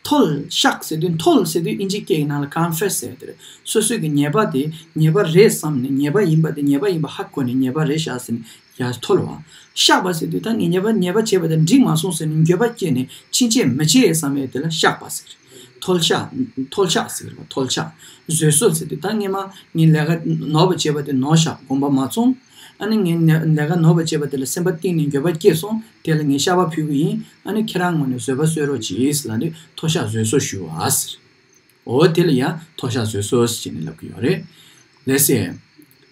མཐོལ་བཤགས་ཟེར་དུས། མཐོལ་ཟེར་དུས་ཨིན་ཇི་སྐད་ཀྱི་ནང་ལ་confess ཟེར་དེ་རེད། སོ་སོའི་གི་ཉེས་པ་དེ་ཉེས་པ་རེད་བསམ་ནས། ཉེས་པ་ཡིན་པ་དེ་ཉེས་པ་ཡིན་པ་ཧ་གོ་ནས་ཉེས་པ་རེད་ཤག་ཟེར་ནས་ཡར་མཐོལ་བ། བཤགས་པ་ཟེར་དུས་ད་ངས་ཉེས་པ་ཉེས་པ་བྱས་པ་དེ་འགྲིག་མ་སོང་ཟེར་ནས་འགྱོད་པ་སྐྱེས་ནས་ཕྱིན་ཆད་མི་བྱེད་བསམ་ཡས་དེ་ལ་བཤགས་པ་ཟེར། མཐོལ་བཤགས། མཐོལ་བཤགས་ཟེར་བ། མཐོལ་བཤགས། བཟོད་གསོལ་ཟེར་དུས་ད་སྔས་མ་ངས་ལས་ཀ་ནོར་བ་བྱས་པ་དེ་ནོར་བཤགས། དགོངས་པ་མ་ཚོམས། ཨ་ནི་ངས་ལས་ཀ་ནོར་བ་བྱས་པ་དེ་ལ་སེམས་པ་གཏིང་ནས་འགྱོད་པ་སྐྱེས་སོང་། དེ་ལ་ངས་བཤགས་པ་ཕུལ་གི་ཡིན། ཨ་ནི་ཁྱེད་རང་ངོས་ནས་བཟོད་པ་གསོལ་རོགས་གྱིས་ལབ་ནས་མཐོལ་བཤགས་བཟོད་གསོལ་ཞུ་བ་ཟེར། འོ་དེ་ལ་ཡང་མཐོལ་བཤགས་བཟོད་གསོལ་ཟེར་ནས་ལབ་ཀྱི་ཡོད་རེད། ལགས་སེ།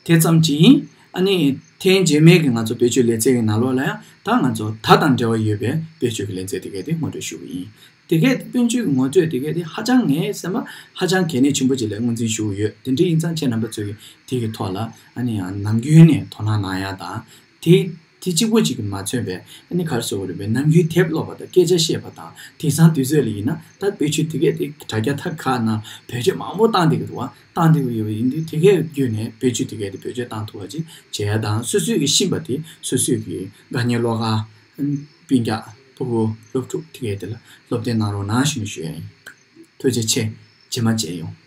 དེ་ཙམ་གྱིས་ཨ་ནི་ཐེངས་རྗེས་མའི་གི་ང་ཚོ་བེད་སྤྱོད་ལེ་ཚན་གྱི་ནང་ལོགས་ལ་ཡང་ད་ང་ཚོ་ད་དང་འབྲེལ་བ་ཡོད་པའི་བེད་སྤྱོད་ཀྱི་ལེ་ཚན་དེ་གས་དེ་ངོ་སྤྲོད་ཞུ་གི་ཡིན། དེ་གས་དེ་དཔལ་འབྱོར་གྱི་ངོ་སྤྲོད་དེ་གས་དེ་ཧ་ཅང་ངའི་སེམས་པ་ཧ་ཅང་གལ་གནད་ཆེན་པོ་ཅིག་ལ་ངོས་འཛིན་ཞུ་གི་ཡོད། དེ་འདྲ་ཡིན་ཙང་ཁྱེད་རྣམ་པ་ཚོ་གིས་དེ་གི་ཐོག་ལ་ཨ་ནི་ཡང་ནམ་རྒྱུན་ནས་དོ་སྣང་གནང་ཡ་དང་། དེ་དེ་གཅིག་པོ་གཅིག་གིས་མ་མཚོན་པའི་ཨ་ནི་ག་རེ་ཟེར་དགོས་རེད་པས། ནམ་རྒྱུན་དེབ་ཀློག་པ་དང་སྐད་ཆ་བཤད་པ་དང་དེང་སང་དུས་ཚོད་ལ་ཡིན་ན་ད་བེད་སྤྱོད་དེ་གས་དེ་དྲ་རྒྱ་ཐད་ཀར་ནང་བེད་སྤྱོད་མང་པོ་བཏང་བསྡད་ཀྱི་འདུག་བ། བཏང་བསྡད་ཀྱི་ཡོད་པ་ཡིན་དུས་དེ་གས་བརྒྱུད་ནས་བེད་སྤྱོད་དེ་གས་དེ་བེད་སྤྱོད་བཏང་ཐུབ་པ་ཅིག་བྱེད་ཡ་དང་། སོ་སོས་ཀྱི་ཤེས་པ་དེ་སོ་སོས་ཀྱི་དགའ་ཉེ་བློ་དགའ་སྤུན་ཀྱག་ཕྲུ་གུ་སློབ་ཕྲུག་དེ་གས་དེ་ལ་སློབ་སྟོན་གནང་རོགས་གནང་ཞུ་ནས་ཞུ་ཡ་ཡིན། ཐུགས་རྗེ་ཆེ། རྗེས་མ་མཇལ་ཡོང་།